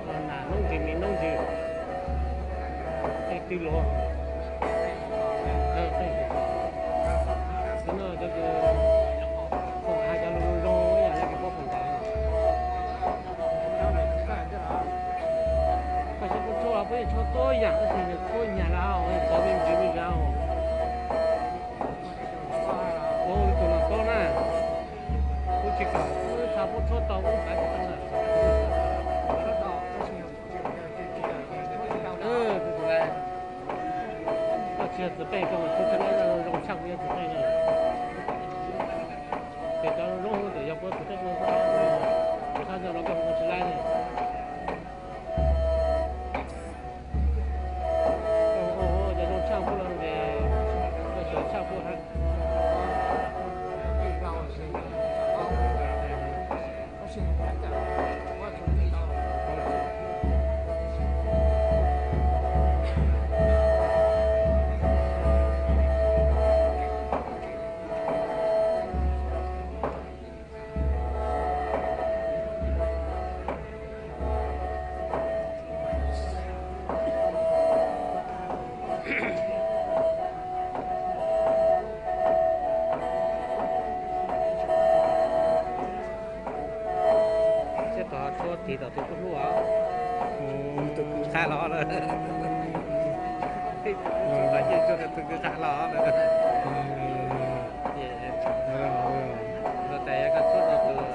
Nas noob ntsis, mis noob ntsis, tej twg luag. Tus no cov kws foom hais cov lus zoo zoo ib yam li kws puab foom ntawd. Koj saib puab tshuab, puab yeej tshuab tuab yam, tab sis nws tshuab nyag lawm, txawv me ntsis me ntsis. Ua tus no tob na, kuv tsis kam, kuv xav puab tshuab tau, kuv xav tsis tau lawm. Koj tsis yog txiv peej, koj mus tshuab tsheb laib zoo tshaj kuv yog txiv peej na. Ces cov zoo zoo ntawm yog puab txiv peej, kuv xav cov no koj mus tsheb laib na. Cov zoo tshaj kuv los ces koj xyov tshaj kuv hab. Sab tod tshuab tig tom tus tub hlub os. Tus kwv qab los lawm. Tus kwv qab los lawm. Ua tes koj tshuab rau tus,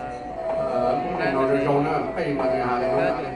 tus